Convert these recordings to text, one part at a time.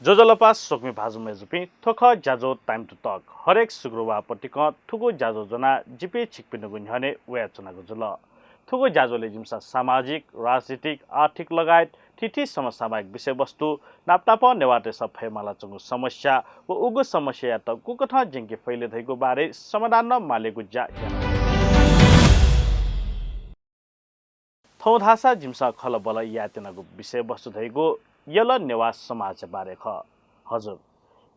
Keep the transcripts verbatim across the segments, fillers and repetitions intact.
ज्वजलपा स्वकुमि भाजु मय्‌जुपिं, थ्व खः ज्याझ्वः Time to Talk। हरेक शुक्रबार पतिकं थुगु ज्याझ्वः ज्वनाः जिपिं छिकपिनिगु न्ह्यःने वयाच्वनागु जुल। थुगु ज्याझ्वलय् जिमिसं सामाजिक, राजनीतिक, आर्थिक लगायत थीथी समसामयिक विषयवस्तु, नापनापं नेवाःतय्‌सं फयेमालाच्वंगु समस्या व उगु समस्यायात गुकथं ज्यंके फइ ले धइगु बारे समाधान नं मालेगु ज्या याना। थौं धाःसा जिमिसं खँल्हाबल्हा यायेत्यनागु विषयवस्तु धइगु यल नेवाः समाजया बारे खः। हजुर,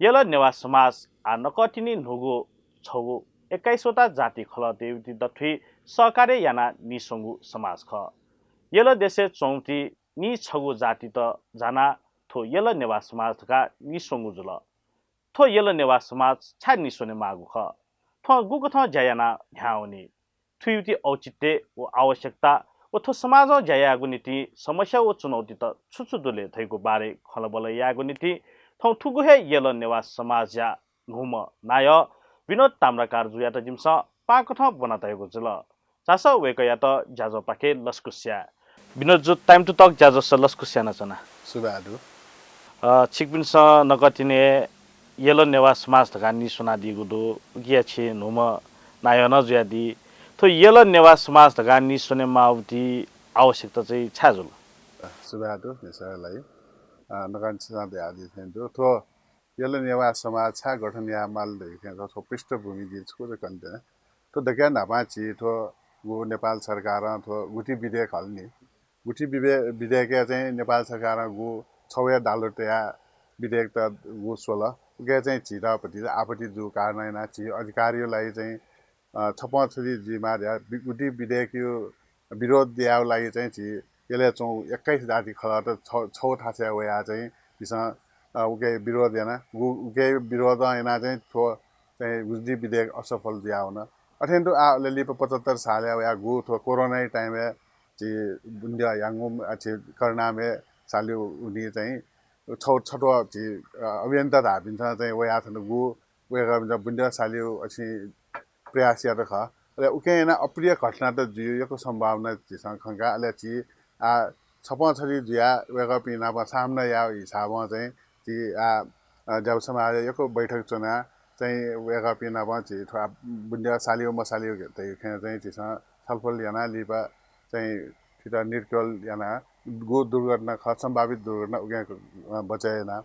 यल नेवाः समाज आः नकतिनि न्हूगु छगू एक्काइस वटा जाति खलःतय्‌त दथुइ सहकार्य यानाः नीस्वंगु समाज खः। यल देशय् च्वंपिं नीछगू जातित जानाः थ्व यल नेवाः समाज धकाः नीस्वंगु जुल। थ्व यल नेवाः समाज छाय् नीस्वने माःगु खः? थ्वं गुकथं ज्या यानाः न्ह्याः वनी? थुइति औचित्य व आवश्यकता व थ्व समाजं ज्या यायेगु निंतिं समस्या व चुनौतीत छु छु दु ले धइगु बारे खँल्हाबल्हा यायेगु निंतिं थौं थुगु हे यल नेवाः समाजया न्हूम्ह नायः विनोद ताम्राकारजुयात जिमिसं पाकथं ब्वना तयागु जुल। झासँ वय्‌कःयात ज्याझ्वःपाखे लसकुस याये। विनोदजु, Time to Talk ज्याझ्वलय् लसकुस यानाच्वना। सुभाय् दु। अ, छिकपिन्सं नकतिनि हे यल नेवाः समाज धकाः नीस्वनादीगु दु, उकिया छि न्हूम्ह नायः नं जुयादी। थ्व यल नेवाः समाज धकाः नीस्वने माःगु आवश्यकता चाहिँ छाय् जुल? सुभाय् दु, निसः लागि। अ, नकतिनि छिसं धयादी थें दु। थ्व यल नेवाः समाज छाय् गठन यायेमाल धइथें थ्व पृष्ठभूमि जिं छकूचा कने त्यना। थ्व दकलय् न्हापां झी थ्व गु नेपाल सरकारं थ्व गुठी विधेयक हल नि। गुठी विधे-, विधेयकय् चाहिँ नेपाल सरकारं गु छगू हे दालु तयाः विधेयकत गु स्वल। उके चाहिँ झीत भतिचा आपत्ति जूगु कारणं यानाः झी अधिकारया लागि चाहिँ अ, छपं छधि जुइमाः धयाः वि-, गुठी विधेयकया विरोध यायेगु लागि चाहिँ झी यलय् च्वंगु एक्काइस जाति खलःत छ-, छगू थासय् वयाः चाहिँ झीसं, अ, उके विरोध याना। गु-, उके विरोधं यानाः चाहिँ थ्व चाहिँ गुठी विधेयक असफल जुयावन। अथें तुं आः अले लिपा पचहत्तर सालय् वयाः गु थ्व कोरोनाया time-य् झी बुन्द्यः याङ्गु, अ, झी करुणामय साल्यू उनी चाहिँ छ-, छत्वः झी, अ, अभियन्ता धाःपिन्सं चाहिँ वयाः थन गु वय्‌कःपिन्सं बुन्द्यः साल्यू अछिं प्रयास यात खः। अले उकें यानाः अप्रिय घटनात जुइगु यक्व सम्भावना झीसं खंका। अले झी आः छपं छधि जुयाः वय्‌कःपिं नाप सामना यायेगु हिसाबं चाहिँ झी आः, अ, ज्यापु समाजय् यक्व बैठक च्वनाः चाहिँ वय्‌कःपिं नाप झी थ्व आः बुन्द्यः साल्यू मसाल्यू धइगु खँय् चाहिँ झीसं छलफल यानाः लिपा चाहिँ थुइत निर्क्योल यानाः गु दुर्घटना खः, सम्भावित दुर्घटना उकें, अ, बचय् याना।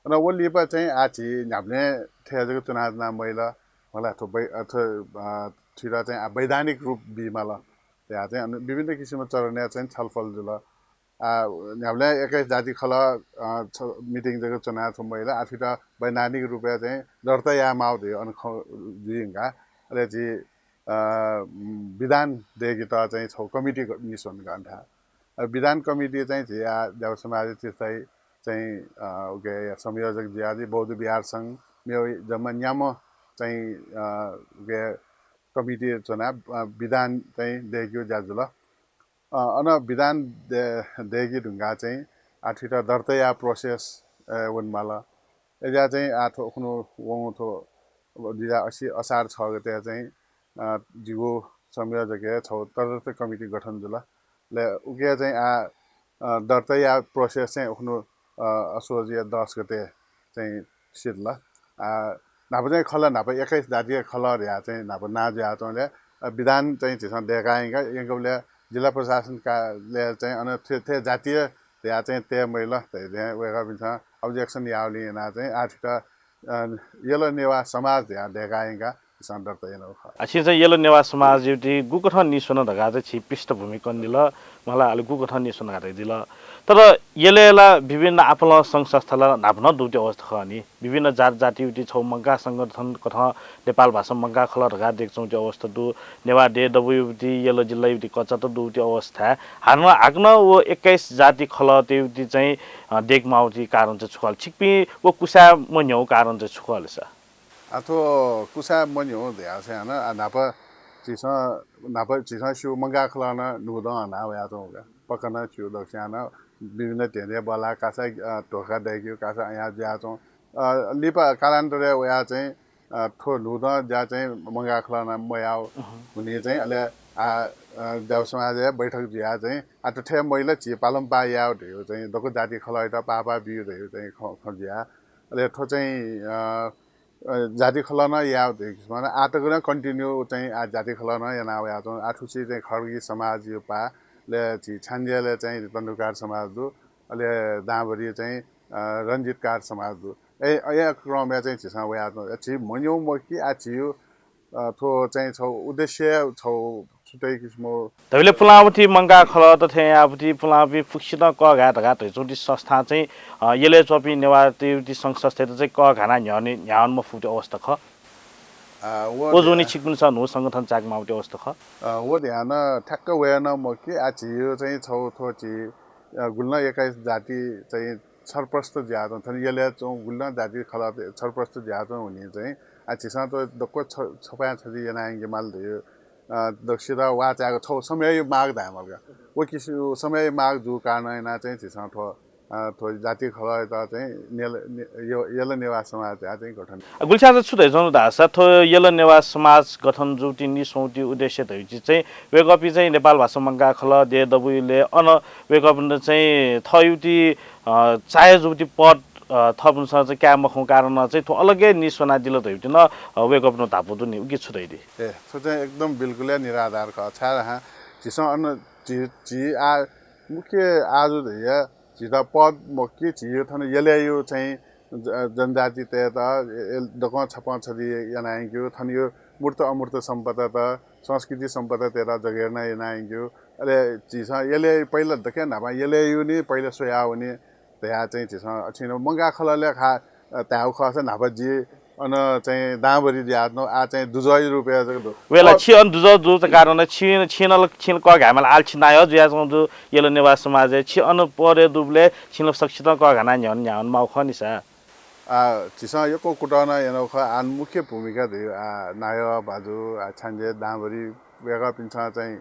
अन व लिपा चाहिँ आः झी न्ह्याबलें थथे जक च्वनाच्वना मजिल। मला थ्व वै-, अ, थ्व, अ, थुइत चाहिँ आः वैधानिक रूप बीमाल धयाः चाहिँ अन विभिन्न किसिमया चरणय् चाहिँ छलफल जुल। आः न्ह्याबलें एक्काइस जाति खलः, अ, छ-, meeting जक च्वनाः थ्व मजिल। आः थुइत वैधानिक रूपय् चाहिँ दर्ता यायेमाःगु धइगु अन खँ जुइधुंकाः अले झी अ, विधान दय्‌केत चाहिँ छगू committee ग-, निस्वन ग्रन्थ। अ, विधान committee चाहिँ झी आः ज्यापु समाजय् चिस्ताय् चाहिँ, अ, उके संयोजक जुयादी बौद्ध विहार संघ मेव जम्मा न्याम्ह चाहिँ, अ, उके committee च्वनाः, अ, विधान चाहिँ दय्‌केगु ज्या जुल। अ, अन विधान दय्-, दय्‌के धुंकाः चाहिँ आः थुइत दर्ता यायेगु process, अ, वनेमाल। अय्‌जुयाः चाहिँ आः थ्व उखुन्हु वंगु थ्व दुई हजार अस्सी असार छ गते चाहिँ, अ, जिगु संयोजकय् छगू तदर्थ committee गठन जुल। अले उके चाहिँ आः, अ, दर्ता यायेगु process चाहिँ उखुन्हु, अ, असोजया दस गते चाहिँ सिधल। आः न्हापा चाहिँ खलः न्हापा एक्काइस जातिया खलः धयाः चाहिँ न्हापा नां जुयाच्वंबलय्, अ, विधान चाहिँ झीसं दय्‌का यंका, यंकूबलय् जिल्ला प्रशासन कार्यालयय् चाहिँ अन थ्व, थ्व जातिया धयाः चाहिँ तये मजिल धइथें वय्‌कःपिन्सं objection याःगुलिं यानाः चाहिँ आः थुइत, अ, यल नेवाः समाज धयाः दय्‌का यंकाः झीसं दर्ता यानागु खः। आः छिं चाहिँ यल नेवाः समाजयात गुकथं निस्वन धकाः चाहिँ छिं पृष्ठभूमि कनादिल, मला अले गुकथं निस्वन धकाः धयादिल। तर यलय् ला विभिन्न आपालं संघ संस्था ला न्हापा नं दुगुति अवस्था खः नि। विभिन्न जात जातियात छगू मंकाः संगठन कथं नेपाल भाषा मंकाः खलः धकाः दय्‌काच्वंगुति अवस्था दु। नेवाः देय् दबूयात यल जिल्लायात कचात दुगुति अवस्थाय् हानं हाकनं व एक्काइस जाति खलःतय्‌त चाहिँ, अ, दय्‌केमाःगुति कारण चाहिँ छु खः? छिकपिं व कुसाय् मन्ह्यःगु कारण चाहिँ छु खः ले सा? आः थ्व कुसाय् मन्ह्यःगु धयाः चाहिँ हानं आः न्हापा झीसं, न्हापा झीसं स्यू मंकाः खलः नं न्हूदँ हना वयाच्वंगु का। पक्का नं स्यू दक्वस्यां नं विभिन्न धेंधेंबल्लाः कासा, अ, धोखा दय्‌केगु कासा अयाः जुयाच्वं। अ, लिपा कालान्तरय् वयाः चाहिँ, अ, थ्व न्हूदँ ज्या चाहिँ मंकाः खलः नं मयाः हुनिं चाहिँ अले आः, अ, ज्यापु समाजय् बैठक जुयाः चाहिँ आः थथे मजिल झी पालंपाः यायेगु धइगु चाहिँ दक्व जाति खलःयात पाः पाः बीगु धइगु चाहिँ खँ, खँ जुयाः अले थ्व चाहिँ अ, अ, जाति खलः नं याः धइगु किसिमं आः तक नं continue चाहिँ आः जाति खलः नं याना वयाच्वं। आः थुसी चाहिँ खड्गी समाजया पाः ले झी छ्याञ्जे ले चाहिँ धनुकाँड समाज दु, अले दांभरि चाहिँ अ, रञ्जितकाँड समाज दु। ए, अया क्रमया चाहिँ झीसं वयाच्वं। झी मन्यू मखु कि आः झीयु अ, थ्व चाहिँ छौ उद्देश्य छौ छुट्टै किसिमं। धबिले पुलांवती मंकाः खलःत थें याःवती पुलांवती फुक्कसितं कःघाये धकाः धइच्वंति संस्थां चाहिँ अ, यलय् च्वंपिं नेवाःतय्ति संघ संस्थाय्त चाहिँ कःघाना न्ह्यःने न्ह्यावन मफुति अवस्था खः। अ, व व जुनि ध्या- छिकपिन्सं न्हू संगठन चायेक माःवति अवस्था खः। अ, व ध्यान ठ्याक्क वय् नं मखु कि आः झीयु चाहिँ छौ थ्व झी अ, गुलि नं एक्काइस जाति चाहिँ छरप्रस्त जुयाच्वं। थन यलय् च्वं गुलि नं जाति खलः छरप्रस्त जुयाच्वं हुनिं चाहिँ आः झीसं थ्व दक्व छ-, छपाँय् छति याना यंके माल धइगु अ, दक्वसित वाः चायेगु छौ समययु माग धायेमाल का। व किसि-, समययु माग जूगु कारणं यानाः चाहिँ झीसं थ्व अ, थ्व जाति खलःयात चाहिँ नेल-, ने-, य-, यल नेवाः समाज धयाः चाहिँ गठन। अ, गुलि छाय् छु धइच्वंगु धाःसा थ्व यल नेवाः समाज गठन जूवति निस्वंवति उद्देश्य धइगु चाहिँ वय्कःपिं चाहिँ नेपाल भाषा मंकाः खलः देय् दबुइलय् अन वय्कःपिन्त चाहिँ थःयुति अ, चाहे जूवति पद अ, थःपिन्सं चाहिँ काये मखंगु कारणं चाहिँ थ्व अलग्गय् निस्वनादिल धइगुति नं अ, वय्कःपिन्त धापू दु नि, उकी छु धइति? ए, थ्व चाहिँ एकदम बिल्कुल हे निराधार खः। छाय्धाःसा झीसं अन झी, झी आः मुख्य आजु धइगु झीत पद मखु कि झीयु थन यलय्यु चाहिँ ज-, जनजातितय्त ए-, ए-, दक्वं छपं छति याना यंकेगु, थनयु मूर्त अमूर्त सम्पदात, संस्कृति सम्पदातय्त जगेर्ना याना यंकेगु। अले झीसं यलय् पहिला दक्व न्हापां यलय्यु नि पहिला स्वयावने धयाः चाहिँ झीसं अथे नं मंकाः खलः ले खः, अ, धायेगु खःसा न्हापा जि अन चाहिँ दांभरि जुयाच्वं, आः चाहिँ दुजःया रूपय् जक दु। वय्ला अ, छि अन दुजः जूगु कारणं छि, छिं नं, छिं नं कःघायेमाल, आः छि नायः जुयाच्वंगु दु यल नेवाः समाजय्, छि अन पदय् दुबलय् छिं नं सकसितं कःघाना न्ह्यःने न्ह्यावन माःगु खः नि सा। आः झीसं यक्व कुतः नं यानागु खः, आः मुख्य भूमिका धइगु आः नायः भाजु, आः छ्याञ्जे दांभरि वय्कःपिन्सं चाहिँ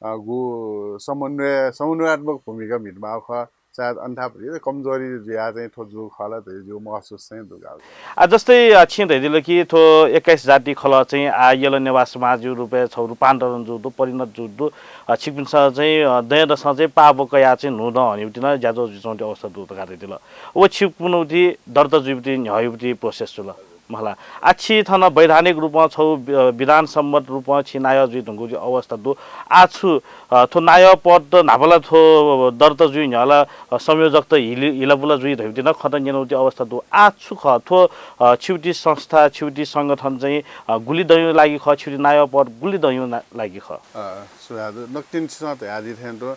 अ, गु समन्वय, समन्वयात्मक भूमिका म्हितमाःगु खः। सायद अन थाय् भति कमजोरी जुयाः चाहिँ थ्व जूगु खः ला धइगु जिगु महसुस चाहिँ दु का। आः जस्तै, अ, छिं धयादिल कि थ्व एक्काइस जाति खलः चाहिँ आः यल नेवाः समाजयु रूपय् छौ रूपान्तरण जूगु दु, परिणत जूगु दु। अ, छिकपिन्सं चाहिँ, अ, दँय्दसं चाहिँ पाः ब्वकयाः चाहिँ न्हूदँ हनेवति नं ज्याझ्वः जुयाच्वंगु अवस्था दु धकाः धयादिल। व छिकपिनिगु दर्ता जुइवति न्ह्यःयुवति process जुल। मला। आः छि थन वैधानिक रूपं छौ वि-, विधान सम्मत रूपं छि नायः जुइ धुंकूगु अवस्था दु। आः छु, अ, थ्व नायः पद न्हापा ला थ्व दर्ता जुइ न्ह्यः ला, अ, संयोजकत हिलि-, हिलाबुला जुइ धइगुति नं खँ त न्यनागु अवस्था दु। आः छु खः थ्व, अ, छिगुति संस्था, छिगुति संगठन चाहिँ, अ, गुलि दँयु लागि खः, छिगुति नायः पद गुलि दँयु ना-, लागि खः? अ, सुभाय् दु। नकतिनि छिसं धयादी थें तुं,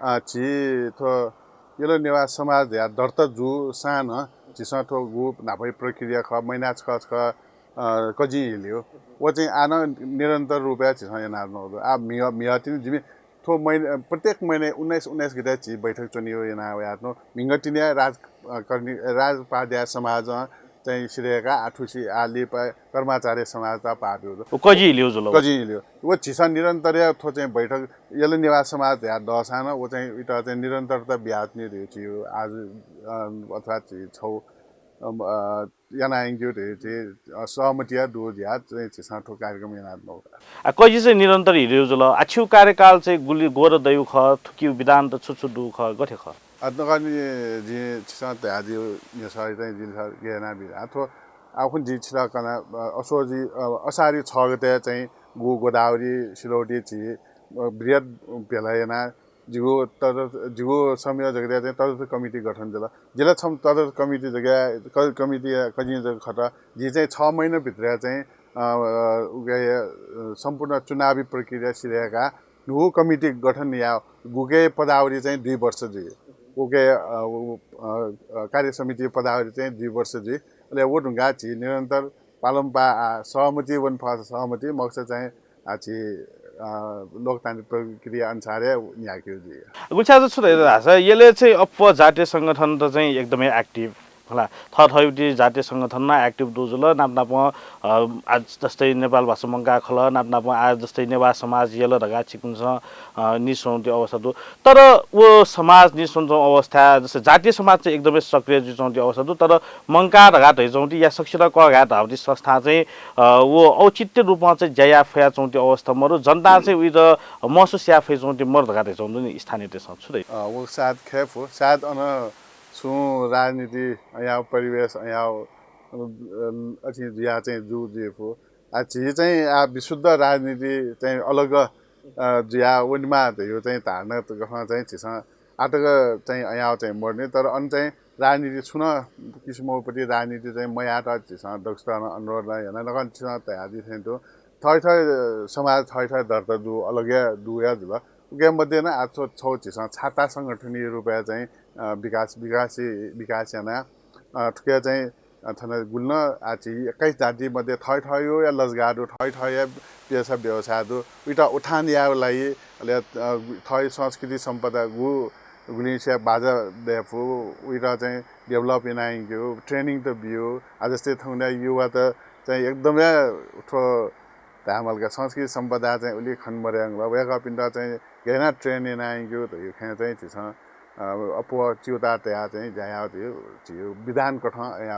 अ, झी थ्व यल नेवाः समाज धयाः दर्ता जूसां नं झीसं थ्व गु न्हापाया प्रक्रिया खः, महिना छकः छकः, अ, कजिं हिलियो। व चाहिँ आः नं निरन्तर रूपय् झीसं यानाच्वनागु दु। आः म्हिगः, म्हिगः तिनि जिमि थ्व महिना, प्रत्येक महिना उन्नाइस, उन्नाइस गते झी बैठक च्वनेगु याना वयाच्वनागु। म्हिगः तिनि राज, अ, कर्मी, राजपाद्या समाजं चाहिँ सिधय्काः आः थुसी आः लिपा कर्माचार्य समाजत पाः ब्यूगु दु। व कजिं हिलियो जुल व। कजिं हिलियो। व झीसं निरन्तर थ्व चाहिँ बैठक यल नेवाः समाज धयाः दःसां नं व चाहिँ इमित चाहिँ निरन्तरता बियाच्वनी धइगु झीगु आजु, अ, अथवा झी छौ, अ, अ, याना यंकेगु धइगु झी, अ, सहमतिया दु जुयाः चाहिँ झीसं थ्व कार्यक्रम यानाच्वनागु। आः कजि चाहिँ निरन्तर हिलियो जुल। आः छिगु कार्यकाल चाहिँ गुलि ग्वदँ दइगु खः, थुकिया विधान त छु छु दु खः, गथे खः? अ, नकतिनि जिं छिसं धयादियो न्ह्यसः चाहिँ जिं गय् यानाबी। आः थ्व आः खुन्हु जिं छित कना, अ, असोजि, अ, असारया छ गते चाहिँ गु गोदावरी सिलौटी झी, अ, बृहत् भेला यानाः जिगु तदर्थ, जिगु संयोजकतय् चाहिँ तदर्थ कमिटी गठन जुल। जि ला छम्ह तदर्थ कमिटी जक, क-, कमिटी कजिं जक खत। जिं चाहिँ छ महिना भित्र चाहिँ, अ, अ, उके, अ, सम्पूर्ण चुनावी प्रक्रिया सिधय्काः न्हू कमिटी गठन याः, गुके पदावधि चाहिँ दुई वर्ष जुइ। उके, अ, उ, अ, अ, कार्य समिति पदावधि चाहिँ दुई वर्ष जुइ। अले व धुंकाः झी निरन्तर पालंपाः आः सहमति वने फःसा सहमति, मखुसा चाहिँ आः झी, अ, लोकतान्त्रिक प्रक्रिया अनुसार हे न्ह्याकेगु जुइ। गुलि छाय् छु धयादिल धाःसा यलय् चाहिँ अप्वः जातीय संगठनत चाहिँ एकदमै active, हला, थःथःयुति जातीय संगठन नं active दु जुल, नाप नापं, अ, आः जस्तै नेपाल भाषा मंकाः खलः, नाप नापं आः जस्तै नेवाः समाज यल धकाः छिकपिन्सं, अ, निस्वंगु अवस्था दु। तर व समाज निस्वंच्वंगु अवस्था, जस्तै जातीय समाज चाहिँ एकदमै सक्रिय जुइच्वंगु अवस्था दु, तर मंकाः धकाः धइच्वंगु या सकसितं कःघाये धाःगु संस्था चाहिँ, अ, व औचित्य रूपं चाहिँ ज्या याये फयाच्वंगु अवस्था मरु, जनतां चाहिँ उइत महसुस याये फयाच्वंगु मरु धकाः धइच्वंगु नि स्थानीयतय्सं छु धइ? अ, व सायद खय् फु, सायद अन छुं राजनीति अयाव परिवेश अयाव अ, अ, अथि जुया चाहिँ जु जुइफु। आ, झी चाहिँ आ विशुद्ध राजनीति चाहिँ अलग अ, जुया वनेमा धयो चाहिँ धारणा गथं चाहिँ झीसं आतक चाहिँ अयाव चाहिँ मर्ने, तर अन चाहिँ राजनीति छुन किसिमपति राजनीति चाहिँ मयात झीसं दक्षतान अनुरोध याना नकन झीसं तयारी थें दु। थै थै समाज थै थै दर्ता दु, अलग दुया जुल। उके मध्ये न आ छौ छौ झीसं छाता संगठन रूपया चाहिँ अ, विकास विकास विकास याना अ, थुके चाहिँ अ, थन गुल्न आ झी एक्काइस जाति मध्ये थै थै यो या लजगा दु, थै थै या पेसा व्यवसाय दु। उइटा उत्थान याव लागि अले अ, थै संस्कृति सम्पदा गु गुलिंसिया बाजा देफु उइटा चाहिँ डेभलप यानाइगु ट्रेनिङ त बियो। आ जस्तै थौंदा युवा त चाहिँ एकदमै थ्व धायेमालका संस्कृति सम्पदा चाहिँ उलि खन मर्याङ वय्कःपिन्त चाहिँ गय्ना ट्रेन यानाइगु धयो खँ चाहिँ झीसं अ, अप्वः च्यूता तया चाहिँ ज्या याव धयो झीयो विधान कथं अया।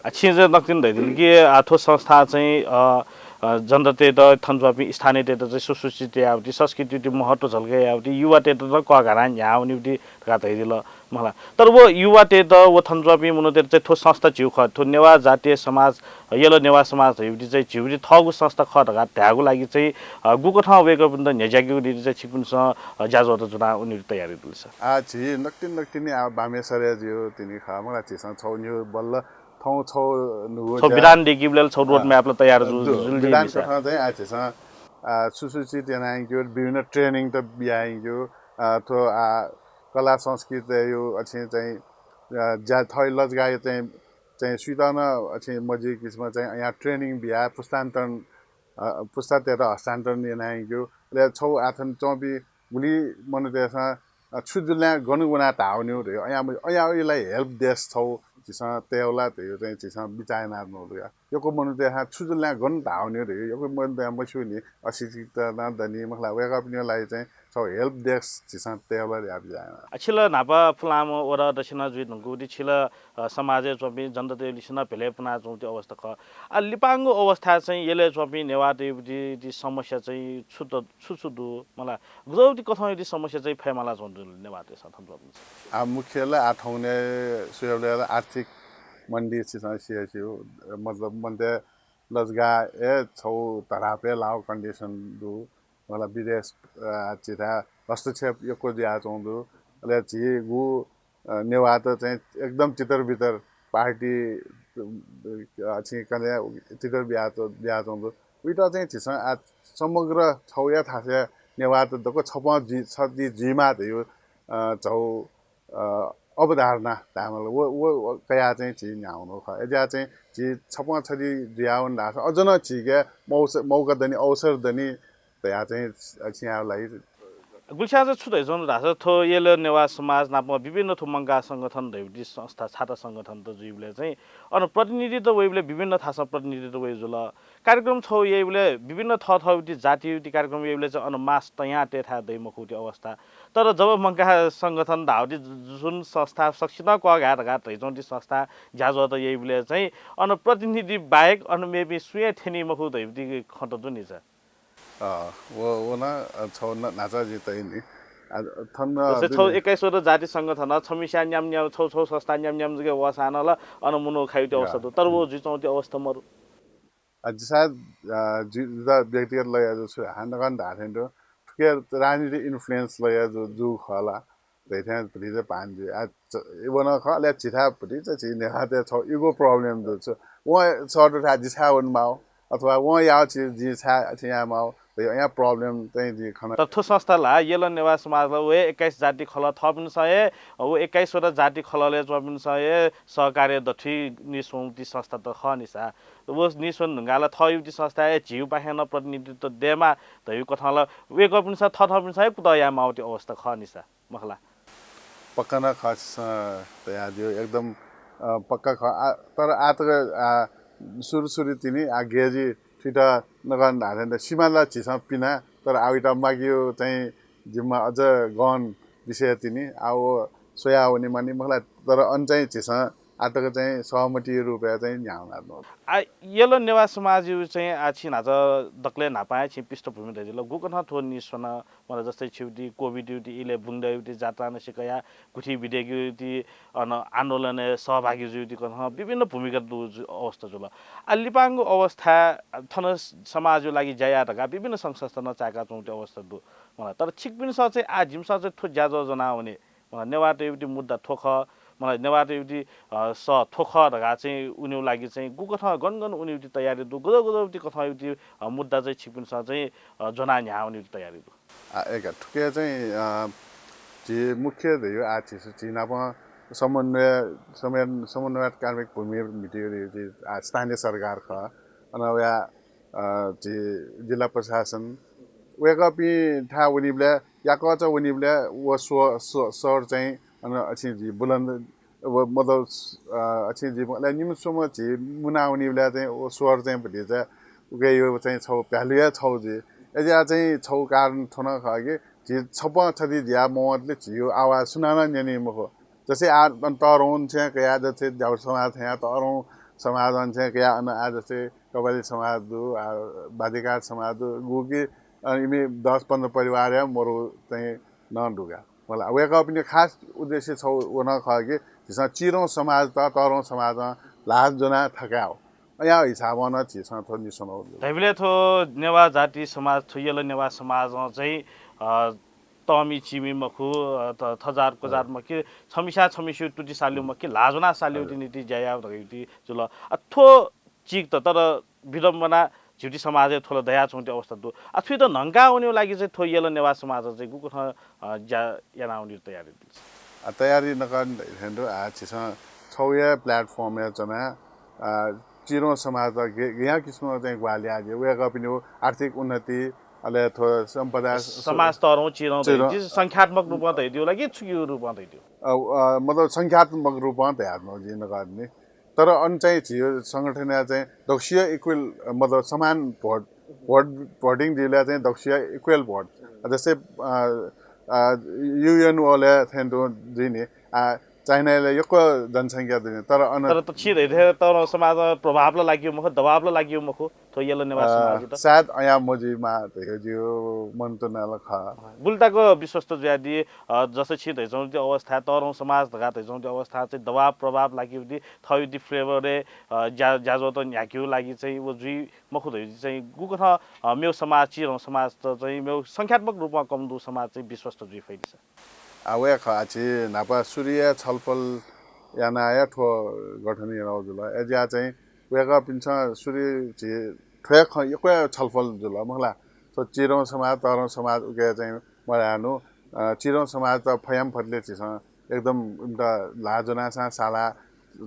आ, छिं चाहिँ नकतिनि धयादिल कि आ थ्व संस्था चाहिँ अ, अ, जनतातय्त थन च्वंपिं स्थानीयतय्त चाहिँ सुसूचित यावति संस्कृतिति महत्व झलक यावति युवातय्त त कःघाना न्ह्यावनिवति धकाः धयादिल। मला। तर व युवातय्त व थन च्वंपिं मनूतय्त चाहिँ थ्व संस्था झीउ खः, थ्व नेवाः जातीय समाज, यल नेवाः समाज धयावति चाहिँ झीउति थःगु संस्था खः धकाः धायेगु लागि चाहिँ अ, गुकथं वय्कःपिन्त न्ह्यज्याकेगु निंतिं चाहिँ छिकपिन्सं अ, ज्याझ्वःत जुना उनिवति तयारी दुलिसा। आ झी नकतिनि नकतिनि आ बामे सरे जियो तिनि खः मला झीसं छौ न्यू बल्ल थौ छौ नुगु छौ ज्या विधान देकिबले छौ रोड अ, म्याप ल तयार जु दु जुल विधान जिमिसा। कथं चाहिँ आ झीसं आ सुसूचित यानाइगु विभिन्न ट्रेनिङ त बियाइगु अ, थ्व आ कला संस्कृति यो अथि चाहिँ अ, ज्या थै लजगायो चाहिँ चाहिँ सुइत न अथि मजि किसिम चाहिँ यहाँ ट्रेनिङ बिया पुस्तान्तरण अ, पुस्तातय्त हस्तान्तरण यानाइगु। अले छौ आथन च्वंपिं गुलि मनूतय्सं अ, छु जुल्यां गन वना धावन्यु धयो अया अया इला हेल्प डेस्क छौ झीसं तयवला धयो चाहिँ झीसं बिचाः याना नोलु या। यक्व मनूतय्सं छु जुल्यां गन धावन्यु धयो यक्व मनूतय्सं मस्यूनि अशिक्षित न दनि मखला वय्कःपिनियो लागि चाहिँ छौ हेल्प डेस्क झीसं तयवला या बिचाः याना। अछिल न्हापा फुलाम वडा दक्षिणा जुइ धुंकूति छिल अ, समाजय् च्वंपिं जनतातय् लिसें नं भेले पुना च्वंति अवस्था खः। आ लिपांगु अवस्था चाहिँ यलय् च्वंपिं नेवाःतय् ति समस्या चाहिँ छु त छु छु दु मला गुजौति कथं ति समस्या चाहिँ फयमाला च्वंति नेवाःतय् साथ थन च्वंपिं। आ मुख्य ला आ थौने सुयबले आर्थिक मन्दी सिसं सिया सियो मतलब मन्ते लजगा ए छौ धरापे लाव कन्डिसन दु मला विदेश अ, चिथा हस्तक्षेप यक्व जुया च्वं दु। अले झी गु अ, नेवाःत चाहिँ एकदम तितर बितर पार्टी अ, छि कने तितर बिया बिया च्वं दु। उइत चाहिँ झीसं आ समग्र छौया थासय् नेवाःत दक्व छपं जुइ छति जुइमा धयो अ, झौ अ, अवधारणा धायेमाल व व कया चाहिँ झी न्ह्याउनु खः। एज्या चाहिँ झी छपं छति जुयावन धाःसा अझ न झीके मौस मौका दनि अवसर दनि तया चाहिँ अ, छिया लागि। गुलिस्यां चाहिँ छु धयाच्वंगु धाःसा थ्व यल नेवाः समाज नाप विभिन्न थ्व मंकाः संगठन धयागु संस्था छाता संगठन त जुइबलय् चाहिँ अन प्रतिनिधित्व वइबलय् विभिन्न थासं प्रतिनिधित्व वइ जुल। कार्यक्रम छौ याइबलय् विभिन्न थःथःगु जातिगु कार्यक्रम याइबलय् चाहिँ अन मास तयां तय्थाय् दइ मखुगु अवस्था। तर जब मंकाः संगठन धाःगु जुन संस्था सकसिनं कःघाये धकाः धयाच्वंगु संस्था ज्याझ्वःत याइबलय् चाहिँ अन प्रतिनिधि बाहेक अन मेपिं सुयां थ्यनी मखु धयागु खँ त दु नि। अ, व व न अ, छौ न न्हाचा जि तइनि। अ, थन अ, जस्तै छौ दुने एक्काइसवटा जाति संगठन छमिस्या न्याम न्याम छौ छौ संस्था न्याम न्याम जगे वसानल अन मुनो खायुति अवस्था दु। तर व जुइचौंति अवस्था मरु। अ, जिसा अ, जि जिता व्यक्तिगत लया जु छु हान नगन धाथें दु। थुके राजनीति इन्फ्लुएन्स लया जु जु खला। धैथें भतिचा भान जुइ। आ, च-, व न खः, अले झीथाय् भतिचा झी नेवाःतय् छौ इगो प्रब्लम दु छु। वं सःतु थाय् जि छाय् वने माउ, अथवा वं याः छि जि छाय् अथे याये माउ, धयो अया प्रब्लम चाहिँ जि खन। तर थ्व संस्था ला यल नेवाः समाज ला व हे एक्काइस जाति खलः थःपिन्सं हे, व एक्काइसवटा जाति खललय् च्वंपिन्सं हे सहकार्य दथुइ निस्वंगु ति संस्था त खः निसा। व निस्वन धुंकाः ला थःयुति संस्था हे झीउपाखें नं प्रतिनिधित्व दयेमा धयु कथं ला वय्कःपिन्सं थःथःपिन्सं हे कुतः याये माउ ति अवस्था खः निसा। मखला। पक्का न खः छिसं तयादियो, एकदम, अ, पक्का खः। आ, तर आतक, आ, सुरु सुरु तिनि, आ, गेजि थुइत नगन धाःथें त सिमा ला झीसं पिना, तर आ उइत मागियो चाहिँ जिम्मा अझ गन विषय तिनि, आ, व स्वया वने मानि मखला, तर अन चाहिँ झीसं आतक चाहिँ सहमति रूपय् चाहिँ न्ह्याः वनाच्वंगु। आ, यल नेवाः समाजयु चाहिँ आ छिं न्हाचा दकलय् न्हापां हे छिं पृष्ठभूमि धयादिल। गुकथं थ्व निस्वन, मतलब जस्तै छिउति कोभिडयुति इलय् बुंगदयुति जात्रांनिसें कयाः गुठी बिदेगयुति अन आन्दोलनय् सहभागी जुयुति कथं विभिन्न भूमिका दु जु-, अवस्था जुल। आ लिपांगु अवस्था थन समाजयु लागि ज्या याये धकाः विभिन्न संघ संस्था नं चाय्‌का च्वंगुति अवस्था दु। मतलब तर छिकपिन्सं चाहिँ आ जिमिसं चाहिँ थ्व ज्याझ्वः ज्वनावने मतलब नेवाःतय्‌गु मुद्दा थ्व खः, मतलब नेवाःतय्‌गु अ, सः थ्व खः धकाः चाहिँ उनेगु लागि चाहिँ गुकथं गन गन उनेगु तयारी दु, गजब गजब कथंगु अ, मुद्दा चाहिँ छिकपिन्सं चाहिँ अ, ज्वनाः न्ह्याः वनेगु तयारी दु। आ, एका थुके चाहिँ अ, झी मुख्य धइगु आ झी झी नाप समन्वय समन्वय समन्वयात्मक भूमि म्हितेगु आ स्थानीय सरकार खः। अन वया अ, झी जिल्ला प्रशासन वय्‌कःपिं थाय् वनीबलय् याकःचा वनीबलय् व स्व-, स्व-, स्वर चाहिँ अन अछिं झी बुलन्द व मतलब अ, अछिं झी अले निम्ह स्वम्ह झी मुना वनीबलय् चाहिँ व स्वर चाहिँ भतिचा उकेयो चाहिँ छौ भ्यालुया छौ झी। अज्या चाहिँ छौ कारण थ्व नं खः कि झी छपं छति ज्या मवंतले झीयो आवाज सुनानं न्यनी मखु। जस्तै आ, अन तःधंगु छेँ कयाः जस्तै जावट समाज थें तःधंगु समाज अन छेँ कयाः अन आ जस्तै कबाली समाज दु, आ, बादिकात समाज दु, गुकी अ, इमि दस पन्ध्र परिवारया मरु चाहिँ नं दुगा। मला, वय्‌कःपिनि खास उद्देश्य छौ व नं खः कि झीसं चिरौं समाज त, तःधंगु समाजं ल्हाः ज्वनाः थकायेगु। अया हिसाबं नं झीसं थ्व निस्वनागु दु। धइबलय् थ्व नेवाः जाति समाज, थ्व यल नेवाः समाजं चाहिँ, अ, तःमि चिमि मखु, अ, त-, थजात कोजात मखु, छमिस्यां छमिस्यु तुति साल्यु मखु, ल्हाः ज्वनाः साल्यु हजुर। ति निति ज्या याः धइगु ति जुल। अ, थ्व चिक त, तर विडम्बना झिउति समाजय् थ्व ला दयाच्वंगु अवस्था दु। अ, थुइत न्हंका वनेगु लागि चाहिँ थ्व यल नेवाः समाजं चाहिँ गुकथं, अ, ज्या याना वनेगु तयारी दु? अ, तयारी नकं धइथें दु। आ, झीसं छौया platform-य् च्वना, अ, चिरौं समाज गे-, गय् किसिमं चाहिँ ग्वाहालि याये, वय्‌कःपिनिगु आर्थिक उन्नति, अले थ्व सम्पदा समाज तःधंगु चिरौं चिरौं। धइगु संख्यात्मक रूपं धइगु ला कि छुकिया रूपं धइगु? अ, अ, मतलब संख्यात्मक रूपं धयाच्वना जिं नकं नि। तर अन चाहिँ झी संगठनया चाहिँ दक्वसिया equal, मतलब समान vote, vote, voting जुइबलय् चाहिँ दक्वसिया equal vote। अ, जस्तै, अ, अ, UN-य् थें तुं जुइ नि, आ, चाइनाय् ला यक्व जनसंख्या दुनि, तर अन तर त छि धइथें तःधंगु समाजं प्रभाव ला लागियो मखु, दबाव ला लागियो मखु। थ्व यल नेवाः अ, समाजयात। सायद अयां मजुइमा धइगु जिगु मनंतुना ला खः। गुलि तक विश्वस्त जुयादी, अ, जस्तै छिं धयाच्वंगु अवस्था, तःधंगु समाज धकाः धयाच्वंगु अवस्था चाहिँ दबाव प्रभाव लागिउदी, थःगु favour-य्, अ, ज्या-, ज्याझ्वःत न्ह्याकेगु लागि चाहिँ व जुइ मखु धइगु चाहिँ गुकथं, अ, मेगु समाज, चिरौं समाजत चाहिँ मेगु संख्यात्मक रूपं कम दुगु समाज चाहिँ विश्वस्त जुइ फइ नि सर? आ, वय् खः, आ, झी न्हापा सुरुया छलफल यानाया थ्व गठन यानागु जुल। अय्‌जुया चाहिँ वय्‌कःपिन्सं सुरु झी थ्व हे खँ यक्व हे छलफल जुल, मखु ला? थ्व चिरौं समाज, तःधंगु समाज उके चाहिँ मधायेनु, अ, चिरौं समाजत फयाम्ह फतले झीसं एकदम इमित ल्हाः ज्वनासां सालाः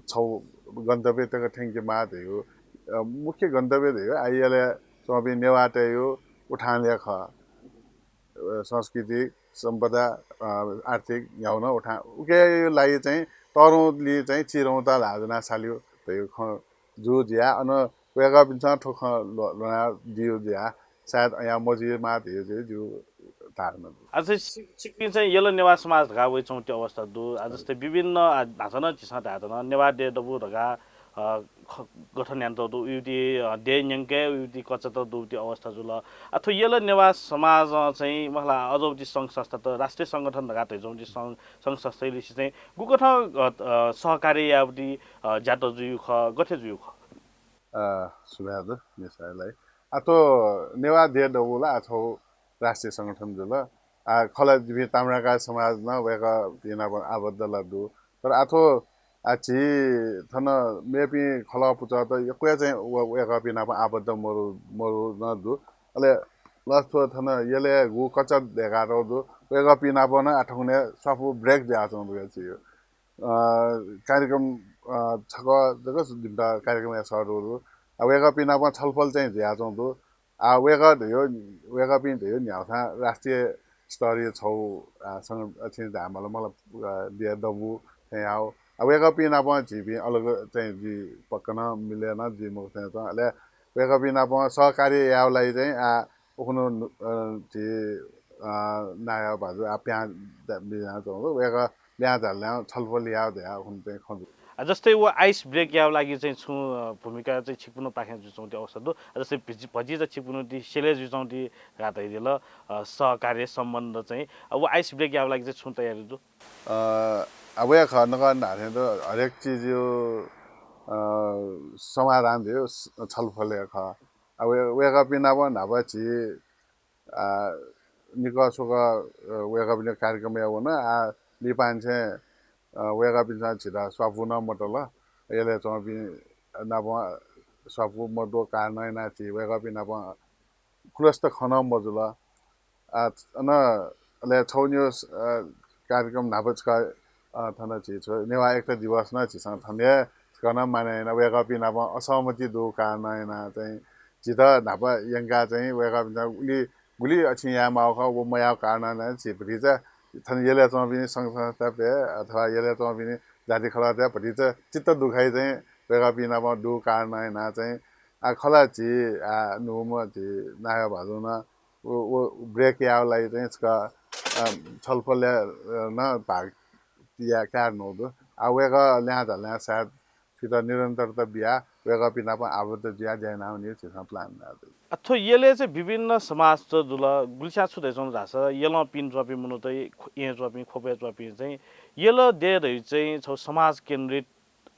छौ गन्तव्य तक थ्यंकेमाः धइगु, अ, मुख्य गन्तव्य धइगु आ यलय् च्वंपिं नेवाःतय्‌गु उठान हे खः। अ, सांस्कृतिक, सम्पदा, अ, आर्थिक न्ह्यागु नं उठान, उके लागि चाहिँ तःधंगुलिं चाहिँ चिरौंत ल्हाः ज्वनाः साल्यु धइगु खँ जू जुयाः अन वय्‌कःपिन्सं थ्व खँ ल्व-, ल्वनादियु जुयाः सायद अयां मजुइमा धइगु जुइ जू धारणा दु। अझ छि-, छिकपिं चाहिँ यल नेवाः समाज धकाः वइच्वंगु अवस्था दु। आ, जस्तै विभिन्न, आ, न्हाचः नं झीसं धायेत नं नेवाः देय् दबू धकाः, अ, ख-, गठन यानातःगु दु, उयुति, अ, देय् न्यंके उयुति कचात दुगुति अवस्था जुल। आ, थ्व यल नेवाः समाजं चाहिँ, मखु ला, अझ उति संघ संस्थात, राष्ट्रिय संगठन धकाः धइच्वंगुति संघ, संघ संस्थालिसे चाहिँ गुकथं, अ, अ, सहकार्य यायेगुति, अ, ज्यात जुइगु खः, गथे जुइगु खः? अ, सुभाय् दु मिसायालाई। आ, थ्व नेवाः देय् दबू ला आ छौ राष्ट्रिय संगठन जुल। आ, खला जिपिं ताम्राकार समाज नं वय्‌कःपिं नाप आबद्ध ला दु। तर आ थ्व, आ, झी थन मेपिं खलः पुचःत यक्व हे चाहिँ व-, वय्‌कःपिं नाप आबद्ध मरु, मरु नं दु। अले plus थ्व थन यलय् गु कचात दय्‌कातःगु दु। वय्‌कःपिं नाप नं आ थौंकन्हय् स्वापू break जुयाच्वंगु दु का झीगु। अ, कार्यक्रम, अ, छकः जक जिमित कार्यक्रमय् सःतूगु दु। आ, वय्‌कःपिं नाप छलफल चाहिँ जुयाच्वंगु दु। आ, वय्‌कः धइगु, वय्‌कःपिं धइगु न्ह्यागुसां राष्ट्रिय स्तरीय छौ, आ, संग-, अथें धायेमाल, मतलब, अ, देय् दबू थें याः। आ, वय्‌कःपिं नाप झीपिं अलग चाहिँ जुइ पक्का नं मिले नं जुइ मखु थें च्वं। अले वय्‌कःपिं नाप सहकार्य यायेगु लागि चाहिँ, आ, उखुन्हु, अ, झी, अ, नायः भाजु आ पिहां दा-, बिज्यानाच्वंगु दु। वय्‌कः लिहां झाल, छलफल याः धयाः उखुन्हु चाहिँ खँ दु। आ, जस्तै व ice break यायेगु लागि चाहिँ छुं, अ, भूमिका चाहिँ छिकपिनिपाखें जुइच्वंगु अवस्था दु। आ, जस्तै भिजि-, भतिचा छिकपिनि ति सेले जुइच्वंगु ति धकाः धयादिल, अ, सहकार्य सम्बन्ध चाहिँ, अ, व ice break यायेगु लागि चाहिँ छुं तयारी दु? अ, आ, वया खः, नकं धाःथें त हरेक चिजया, अ, समाधान धयो स-, छलफलया खः। आ, वया-, वय्कःपिं नाप न्हापा झी आ, निकः स्वकः, अ, वय्कःपिनि कार्यक्रमय् वन। आ, लिपांनिसें, अ, वय्कःपिन्सं झीत स्वापू नं मतल। यलय् च्वंपिं नाप स्वापू मदुगु कारणं यानाः झी वय्कःपिं नाप खुलस्त खँ नं मजुल। आ, अन अले छगू निगू, अ, कार्यक्रम न्हापा छकः, अ, थन झी छु नेवाः एकता दिवस नं झीसं थन हे छकः नं मानय् याना। वय्कःपिं नाप असहमति दुगु कारणं यानाः चाहिँ झीत न्हापा यंकाः चाहिँ वय्कःपिन्सं उलि गुलि अछिं याये माःगु खः, व मयाःगु कारणं यानाः झी भतिचा थन यलय् च्वंपिनि संघ संस्थातय् अथवा यलय् च्वंपिनि जाति खलःतय् भतिचा चित्त दुखाइ चाहिँ वय्कःपिं नाप दुगु कारणं यानाः चाहिँ, आ, खला झी, आ, न्हूम्ह झी नायः भाजुं नं व, व break यायेगु लागि चाहिँ छकः, अ, छलफलय्, अ, नं भाग या-, काये धुंकूगु दु। आ, वय्कः लिहां झाल सायद थुइत निरन्तरता बियाः वय्कःपिं नाप आबद्ध जुयाः ज्या याना वनेगु झीसं plan यानागु दु। आ, थ्व यलय् चाहिँ विभिन्न समाज त जुल, गुलिस्यां छु धयाच्वंगु धाःसा यलं पिने च्वंपिं मनूत, ख्व-, येँय् च्वंपिं, ख्वपय् च्वंपिं चाहिँ यल देय् धइगु चाहिँ छगू समाज केन्द्रित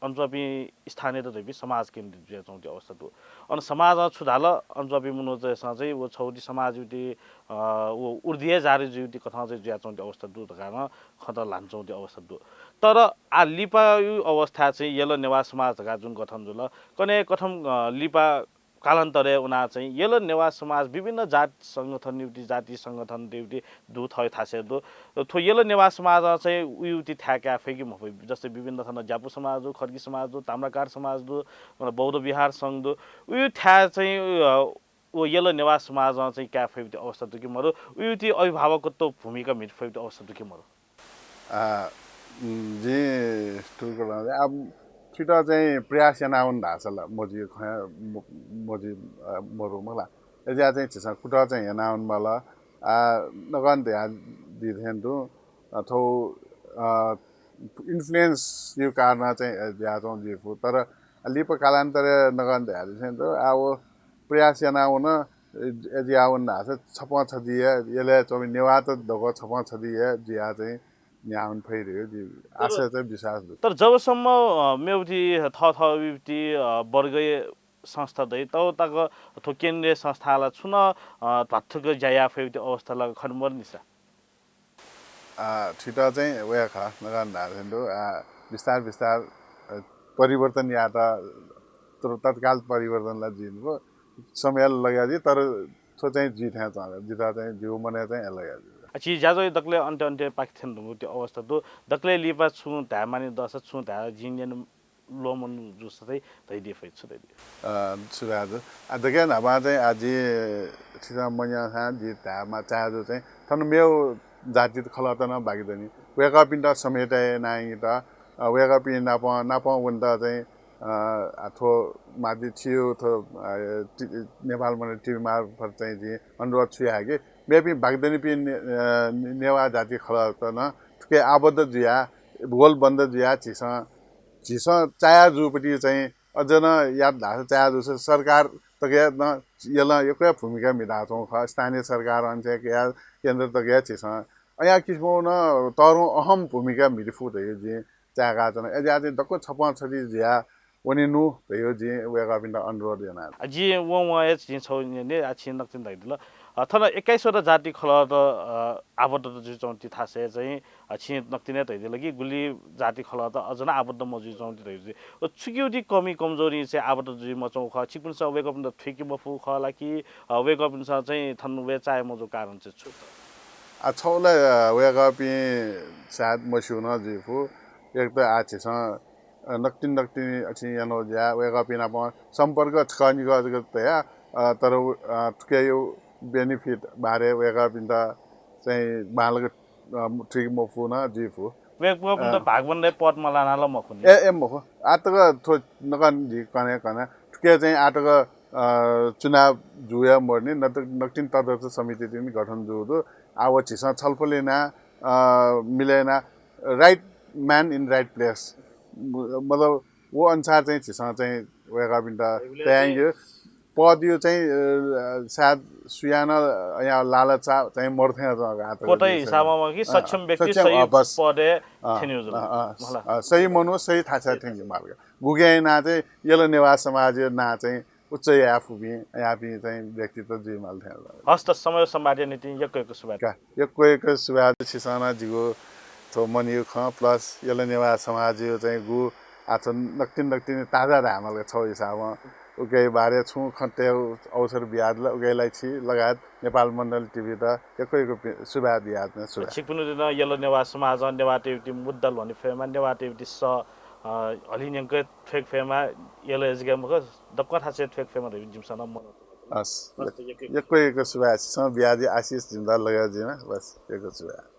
अन च्वंपिं स्थानीयत धइपिं समाज केन्द्रित जुयाच्वंगु अवस्था दु। अन समाजं छु धाल, अन च्वंपिं मनूतय्सं चाहिँ व छगू ति समाजया ति, अ, व ऊर्ध्वीय जारी जुइगु ति कथं चाहिँ जुयाच्वंगु अवस्था दु धकाः नं खँ त ल्हानाच्वंगु अवस्था दु। तर आ लिपाया अवस्था चाहिँ यल नेवाः समाज धकाः जुन गठन जुल, कन्हय् कथं, अ, लिपा कालान्तरय् वनाः चाहिँ यल नेवाः समाज विभिन्न जाति संगठन युति, जाति संगठन युति दु, थः थासय् दु। थ्व यल नेवाः समाजं चाहिँ उयुति थाय् काये फइ कि मफइ? जस्तै विभिन्न थन ज्यापु समाज दु, खड्गी समाज दु, ताम्राकार समाज दु, बौद्ध विहार संघ दु। उयु थाय् चाहिँ, अ, व यल नेवाः समाजं चाहिँ काये फइगु अवस्था दु कि मरु? उयुति अभिभावकत्व भूमिका म्हिते फइगु अवस्था दु कि मरु? आ, उम्, जिं थुकथं, आ, थुइत चाहिँ प्रयास यानावन धाःसा ला मजुइ खँ, म-, मजुइ, आ, मरु मला। अय्जुयाः चाहिँ झीसं कुतः चाहिँ यानावन माल। आ, नकं धयादी थें तुं, आ, थ्व, आ, influence या कारणं चाहिँ अय्जुयाच्वं जुइफु। तर लिपा कालान्तरय् नकं धयादी थें तुं, आ, व प्रयास यानावन, अय्जुयावन धाःसा छपं छधि हे, यलय् च्वंपिं नेवाःत दक्व छपं छधि हे जुयाः चाहिँ न्ह्यावन फइ धइगु जिगु आशा चाहिँ विश्वास दु। तर जबसम्म, अ, मेगु ति थःथःगु ति, अ, वर्गया संस्था दइ, तब तक थ्व केन्द्रीय संस्थां ला छुं नं, अ, ध्वाथुक ज्या याये फइगु अवस्था ला खने मदु नि सा। आ, थुइत चाहिँ वया खः, नकं धाःथें तुं, आ, बिस्तार बिस्तार, अ, परिवर्तन यायेत, तर तत्काल परिवर्तन ला जुइ मखु, समय ला लगे जुइ, तर थ्व चाहिँ जुइ थें च्वं, जितः चाहिँ जिगु मनय् चाहिँ लगे जुइ। आ, झी ज्याझ्वः दकलय् अन्त्य अन्त्यपाखे थ्यने धुंकूगु अवस्था दु। दकलय् लिपा छुं धाये मानि दःसा, छुं धाये जिं न्यने ल्वःमन जूसा चाहिँ धयादी फइ, छु धयादी? अ, छु धयादी? आ, दकलय् न्हापां चाहिँ आ जि छिसं मन्यंसां जि धायेमाः चाहे जू चाहिँ थन मेगु जाति खलःत नं बाकि दनि। वय्कःपिन्त समेत यानाः, अ, वय्कःपिं नापं, नापं वनेत चाहिँ, अ, आ, थ्व माथि छिगु थ्व, अ, ति-, नेपाल मण्डल टिभी मार्फत चाहिँ जिं अनुरोध छु याये कि मेपिं बाकि दनिपिं ने-, अ, नेवाः जाति खलःत नं थुके आबद्ध जुयाः, गोलबन्द जुयाः झीसं, झीसं चाया जूपति चाहिँ अझ नं यात धाःसा चाया जूसा सरकार तक हे नं यलं यक्व भूमिका म्हिताच्वं खः। स्थानीय सरकार अन चाहिँ कयाः केन्द्र तक हे झीसं अया किसिमं नं तःधंगु अहम भूमिका म्हिते फु धइगु जिं चाय्काच्वना। अय्जुयाः चाहिँ दक्व छपं छधि जुयाः वनेनु धइगु जिं वय्कःपिन्त अनुरोध याना। आ, जिं वं वं हे जिं छगू न्यने, आ, छिं नकतिनि धयादिल। अ, थन एक्काइसवटा जाति खलःत, अ, आबद्ध जुइच्वंगु ति थासय् चाहिँ, अ, छिं नकतिनि हे धयादिल कि गुलि जाति खलःत अझ नं आबद्ध मजुइच्वंगु ति धयादिल। अ, छुकिगु ति कमी कमजोरी चाहिँ आबद्ध जुइ मच्वंगु खः, छिकपिन्सं वय्कःपिन्त थुइके मफु खः ला कि, अ, वय्कःपिन्सं चाहिँ थन वये चाये मजूगु कारण चाहिँ छु? आ, छगू ला, अ, वय्कःपिं सायद मस्यू नं जुइफु। एक त आ झीसं अ, नकतिनि नकतिनि अथे यानाः ज्या, वय्कःपिं नाप सम्पर्क छकः निकः जक तया, अ, तर, अ, थुकिया benefit बारे वय्कःपिन्त चाहिँ बांलाक, अ, थुइके मफु नं जुइफु। वय्कःपिन्त अ, भाग बन्डय् पद मलाना ला मखु नि? ए, ए मखु। आः तक थ्व नकं झी कन्हय् कना। थुकिया चाहिँ आः तक, अ, चुनाव जुया मरु नि, नत-, नकतिनि तदर्थ समिति तिनि गठन जू दु। आः व झीसं छलफल याना, अ, मिले याना, right man in right place। म-, मतलब व अनुसार चाहिँ झीसं चाहिँ वय्कःपिन्त तयार यानागु। पदया चाहिँ, अ, सायद सुयां नं या लालचा चाहिँ मरु थें च्वं का। कोटया हिसाबं कि अँ, सक्षम व्यक्ति सक्षम, सही अँ, बस। पदय् अँ, थ्यनेगु जुल। अँ, अँ, मला। अँ, सही मनू सही थासय् थ्यंगु मार्ग। गुगु यानाः चाहिँ यल नेवाः समाजया नां चाहिँ उच्च याये फुपिं, याःपिं चाहिँ व्यक्तित्व जुइमाल थें। हस् त, समय संवादया निंतिं यक्व यक्व सुभाय्। का, यक्व यक्व सुभाय्। छिसं नं जिगु थ्व मनया खँ plus यल नेवाः समाजया चाहिँ गु आः थ्व नकतिनि नकतिनि ताजा धायेमाल का छगू हिसाबं। उकिया बारे छुं खँ तयेगु अवसर बियादिल, उकिया लागि छि लगायत नेपाल मण्डल टिभीत यक्व यक्व पि-, सुभाय् बियादिल, सुभाय्। छिकपिनिगु नं यल नेवाः समाजं नेवाःतय्गु मुद्दा ल्ह्वने फयेमा, नेवाःतय्गु सः, अ, हलिंन्यंक थ्वयेके फयेमा, यल हे जक मखु, दक्व थासय् थ्वयेके फयेमा धइगु जिमिसं नं मनंतुना। हस्। हस् त, यक्व यक्व। यक्व यक्व सुभाय्। छिसं बियादीगु आशिष जिमित लगे जुइमा। बस, यक्व सुभाय्।